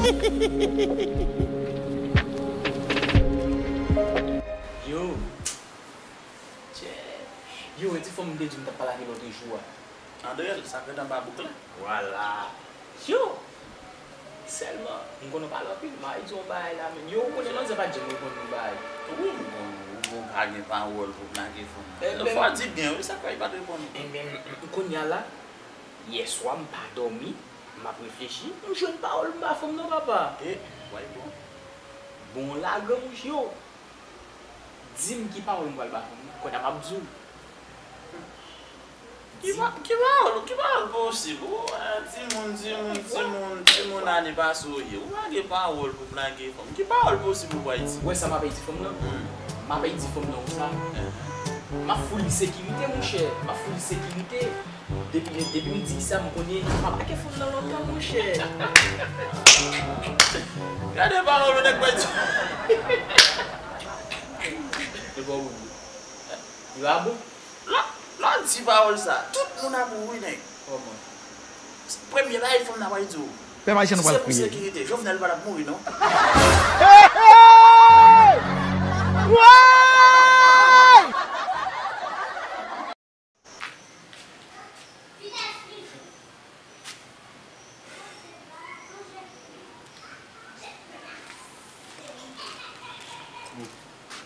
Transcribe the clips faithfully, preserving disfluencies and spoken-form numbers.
Yo. Tchè. Yo, e ti fanm m te di w m t ap pale avè l lòt jou a. Andrel, sa fèt anba bouk la. Vwala. Yo! Sèlman, m konn w pale anpil, m a di w yon bagay la menm. Yo, ou konnen manzè pa t janm reponn nou bagay. Wi, m konn ou bon pa gen pawòl pou blage fanm nan. Lòt fwa di byen wi, sa k fè li pa t reponn ou. Ebyen, kounye a la, yèswa m pa dòmi, m ap reflechi, m jwenn pawòl m ba fanm nan papa. E, wè bon. Bon lagè mouche yo. Di m ki pawòl m pral ba fanm nan, kounye a m ap di w. Ki pa, ki pawòl, ki pawòl posib? Ou, eh, timoun, timoun, timoun, timoun ane pase w ye. Ou pa gen pawòl pou blage fanm. Ki pawòl posib ou pral di? Ou wè sa m apèy di fanm nan? Hmm. M apèy di fanm nan ou sa. Eh. M ap foul li sekirite, monchè. M ap foul li sekirite. Depi, depi m di sa, m konnen m ap lage fanm nan lontan, monchè. Gade pawòl ou nèg mwen di. E bon, bon. Yo a bon. Lè, lè w di pawòl sa, tout moun ap ri wi nèg. Kòman? Premye bagay fanm nan pral di w. Pèp Ayisyen nou pral kriye. Si se pou sekirite, Jovenel pa t ap mouri non.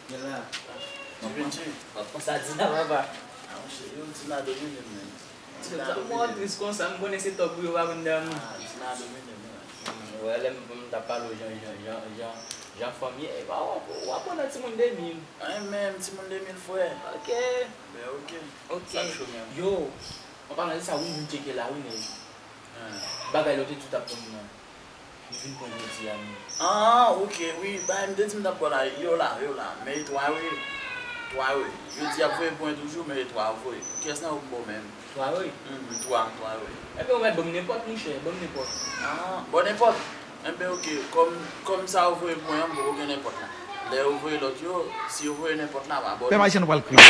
Gen la. Di Benji. W ap panse a Dina papa. Ah, monchè, yo, Dina domine m menm. Dina domine m. Mwen tris konsa, m konnen se tòg pou yo pa konn dòmi. Ah, Dina domine m, wi. Wè, lè m, m t ap pale w jan, jan, jan, jan, jan fanm ye, e pa w, w ap pran nan timoun de mil. An, menm timoun de mil frè. Ok. Ben, ok. Ok. Sa k cho menm? Yo, an palan de sa, wi, m vin tcheke la, wi, nèg. Ah. Bagay lòt etude ap konn nan. Li vin pran jodi a menm. Ah, ok, wi, bagay m te di m t ap pran la, yo la, yo la. Men e twa wi. Twa wi. Yo di y ap voye pwen toujou, men e twa voye. Kiyès nan yo m ba w menm? Twa wi. Hmm, twa, twa wi. Ebyen, ou mèt ban m nenpòt, monchè, ban m nenpòt. Ah, bon, nenpòt. Enben, ok, kòm, kòm sa yo voye pwen an, m poko gen nenpòt la. Lè yo voye lòt yo, si yo voye nenpòt la, m a ba w li. Pèp Ayisyen nou pral kriye.